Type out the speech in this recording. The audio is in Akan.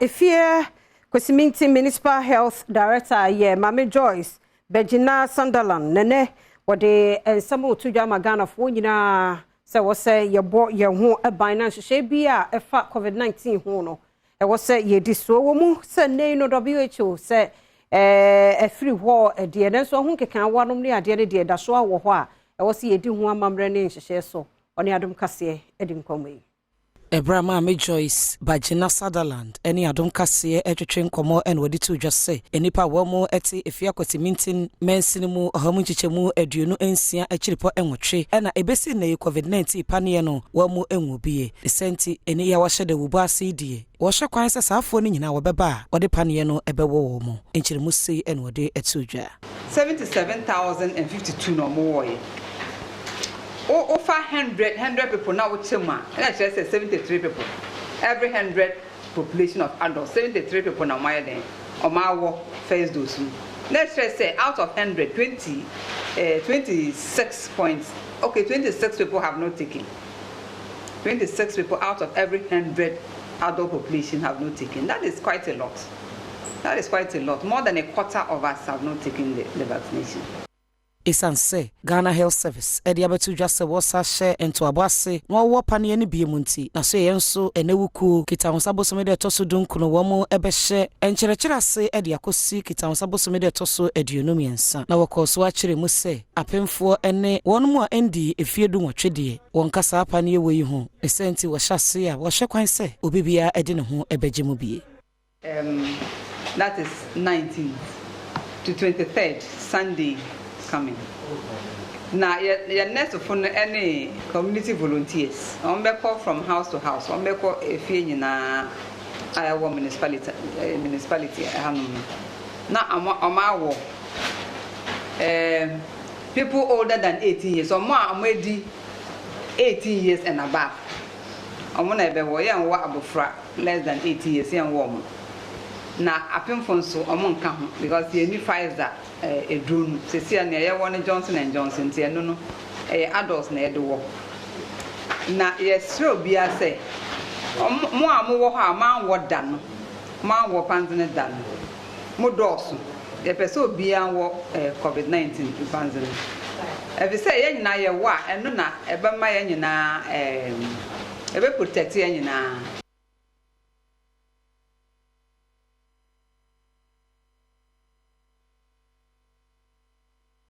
Efie Kwesimintsim Municipal Health Director yɛ Maame Joyce Begyina Sunderland nɛnɛ wɔde nsɛm reto dwa ama Ghanafoɔ nyinaa sɛ ɛwɔ sɛ yɛbɔ yɛn ho ban na nhyehyɛe bi a ɛfa COVID-19 ho no ɛwɔ sɛ yɛdi soɔ wɔ mu sɛ nnɛ yi no WHO sɛ ɛfiri hɔ deɛ nanso ɛho nkekaawa nom ne adeɛ no deɛ ɛda so wɔ hɔ a ɛwɔ sɛ yɛdi ho amammerɛ ne nhyehyɛe so. Ɔne Adom Kaseɛ di nkɔmmɔ yi. Ɛberɛ a Maame Joyce Bagyina Sutherland ne Adom Kaseɛ retwetwe nkɔmmɔ na wɔde too dwa sɛ nnipa a wɔn te Efie Akwatimintin mansini mu ɔha mu nkyekyɛmu 26 akyiripɔ nwɔtwe na ɛbɛsi nnɛ yi Covid 19 paneɛ no wɔn nwu bie. Ne saa nti ɛnnɛ yi a wɔahyɛ dawubɔ ase yi deɛ wɔhwɛ kwan sɛ saa afoɔ no nyinaa wɔbɛba a wɔde paneɛ no bɛwɔ wɔn. Nkyerɛmu sei na wɔde too dwa. 77,052 na ɔmo wɔɔyɛ. Wo wofa hundred hundred people na wokyɛ mu a, ɛna kyerɛ sɛ 73 people every 100 population of adults, 73 people na ɔmo ayɛ dɛn, ɔmo awɔ first dose no. Na ɛkyerɛ sɛ out of 100, 20 eh, 26 point, okay, 26 people have not taken. 26 people out of every 100 adult population have not taken. That is quite a lot. That is quite a lot. More than a quarter of us have not taken the vaccination. Esiane sɛ Ghana Health Service de abɛto dwa sɛ wɔsa hyɛ ntoabɔ ase na wɔwɔ paneɛ no bio mu nti, na so yɛn nso ɛnɛ wukuo Kitawonsa bosome da ɛtɔ so 19 wɔn bɛhyɛ nkyerɛkyerɛ ase de akɔsi Kitawonsa bosome da ɛtɔ so 23. Na wɔkɔɔ so akyerɛ mu sɛ apemfoɔ ne wɔn mu a ɛndii mfeɛ 18 deɛ wɔnka saa paneɛ wɔ yi ho. Ne saa nti wɔhyɛ ase a wɔhwɛ kwan sɛ obi biara de ne ho bɛgye mu bie. That is 19th to 23rd, Sunday coming. Na yɛ nurse-fo no ne community volunteers, wɔn bɛkɔ from house to house, wɔn bɛkɔ efie nyinaa a ɛwɔ municipality hanom no na wɔn awɔ people older than 18 years, wɔn a wɔn adi 18 years and above, wɔn na ɛbɛwɔ. Yɛn wɔ abɔfra less than 18 years, yɛn wɔ wɔn, na apemfo nso wɔn nka ho because yɛn ni Pfizer eduro no sisi a nea yɛwɔ no Johnson and Johnson, nti ɛno no ɛyɛ adults na yɛde wɔ. Na yɛsrɛ obiara sɛ mo a mowɔ hɔ a moanwɔ da no, moanwɔ panzene da no, mo dɔɔso. Yɛpɛ sɛ obiara wɔ COVID-19 panzene, ɛfiri sɛ yɛn nyinaa yɛwɔ a, ɛno na ɛbɛma yɛn nyinaa ɛbɛ protect yɛn nyinaa.